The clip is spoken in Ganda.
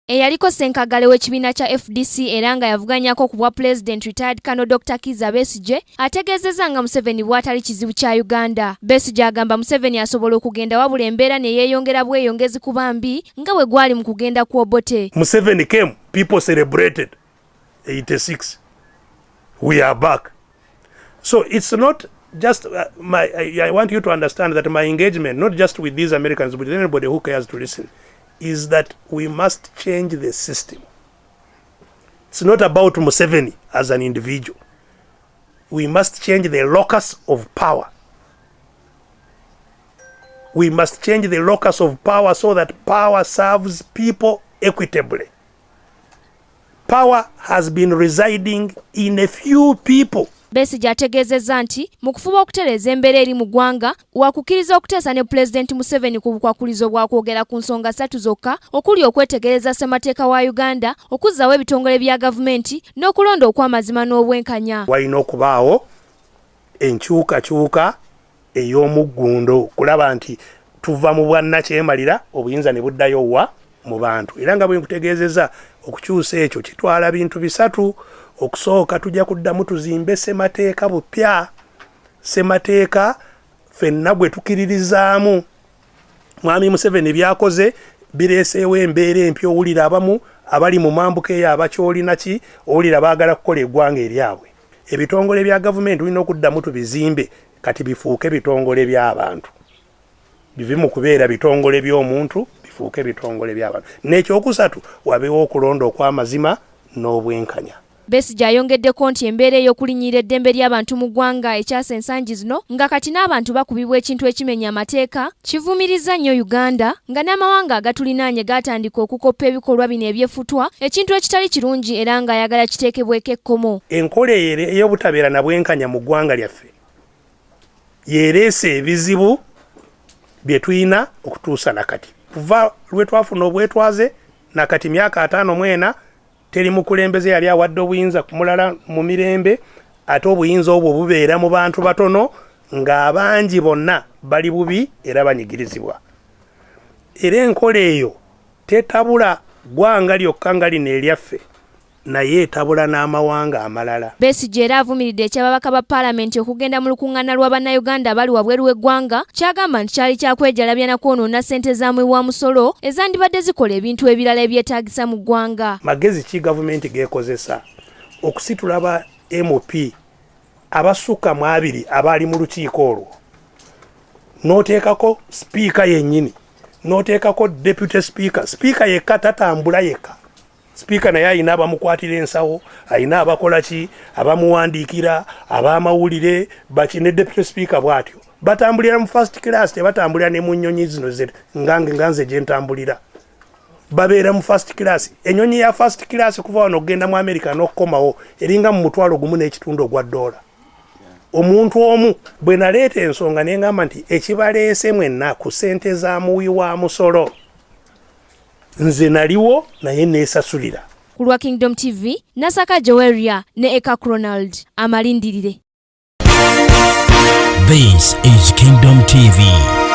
Eyaliko ssenkagale w'ekibiina kya FDC era nga yavuganyako ku bwa Pulezidenti, retired Colonel Dr Kizza Besigye, ategeezezza nga Museveni bw'atali kizibu kya Uganda. Besigye agamba Museveni asobola okugenda, wabula embeera ne yeeyongera bweyongezi kuba mbi nga bwe gwali mu kugenda ku Obote. Museveni came, people celebrated. 86, we are back. So it's not just I want you to understand that my engagement, not just with these Americans, but with anybody who cares to listen, is that we must change the system. It's not about Museveni as an individual. We must change the locus of power. We must change the locus of power so that power serves people equitably. Power has been residing in a few people. Besigye ategeezezza nti mu kufuba okutereeza embeera eri mu ggwanga, wakukkiriza okuteesa ne Pulezidenti Museveni ku bukwakulizo bwa kwogera ku nsonga ssatu zokka, okuli okwetegereza ssemateeka wa Uganda, okuzzaawo ebitongole bya gavumenti n'okulonda okw'amazima n'obwenkanya. Walina okubaawo enkyukakyuka ey'omuggundo kulaba nti tuva mu bwannakyemalira, obuyinza ne buddayo wa mu bantu. Era nga bwe nkutegeezezza, okukyusa ekyo kitwala bintu bisatu. Okusooka, tujja kuddamu tuzimbe ssemateeka bupya, ssemateeka ffenna gwe tukiririzaamu. Mwami Museveni byakoze bireeseewo embeera empya. Owulira abamu abali mu mambuka eyo abakyolina ki, owulira baagala kukola eggwanga eryabwe. Ebitongole bya gavumenti tulina okuddamu tubizimbe kati bifuuke bitongole by'abantu, bive mu kubeera bitongole by'omuntu, bifuuke bitongole by'abantu. N'ekyokusatu, wabeewo okulonda okw'amazima n'obwenkanya. Besigye ayongeddeko nti embeera ey'okulinnyirira eddembe ly'abantu mu ggwanga ekyasa ensangi zino, nga kati n'abantu bakubibwa ekintu ekimenya amateeka, kivumiriza nnyo Uganda, nga n'amawanga agatulinaanye gaatandika okukoppa ebikolwa bino ebyefutwa, ekintu ekitali kirungi, era ng'ayagala kiteekebweko ekkomo. Enkola ey'obutabeera na bwenkanya mu ggwanga lyaffe yereese ebizibu bye tulina okutuusa nakati. Kuva lwe twafuna obwetwaze nakati myaka 54, teri mukulembeze yali awadde obuyinza ku mulala mu mirembe, ate obuyinza obwo bubeera mu bantu batono, ng'abangi bonna bali bubi era banyigirizibwa. Era enkola eyo tetabula ggwanga lyokka nga lino eryaffe, naye etabula n'amawanga amalala. Besigye era avumiridde eky'ababaka ba paalamenti okugenda mu lukuŋŋaana lwa Bannayuganda abali wabweru w'eggwanga, kyagamba nti kyali kyakwejalabya na kwonoona ssente za muwi wa musolo ezandibadde zikola ebintu ebirala ebyetaagisa mu ggwanga. Magezi ki gavumenti geekozesa okusitula ba MP abasukka mu 20 abaali mu lukiiko olwo, n'oteekako sipiika yennyini, n'oteekako deputy speaker? Sipiika yekka tatambula yekka. Sipiika naye ayina abamukwatira ensawo, ayina abakola ki, abamuwandiikira, abamawulire baki, ne deputy speaker bw'atyo. Batambulira mu first class, tebatambulira ne mu nnyonyi zino ngange nga nze gye ntambulira. Babeera mu first class. Ennyonyi ya first class kuva wano okugenda mu America n'okukomawo eringa mu 1500 ogwa ddoola omuntu omu. Bwe naleeta ensonga ne ngamba nti ekibaleese mwenna ku ssente za muwi wa musolo, nze naliwo naye neesasulira. Ku lwa Kingdom TV, Nasaka Joweria ne Eka Cronald amalindirire. This is Kingdom TV.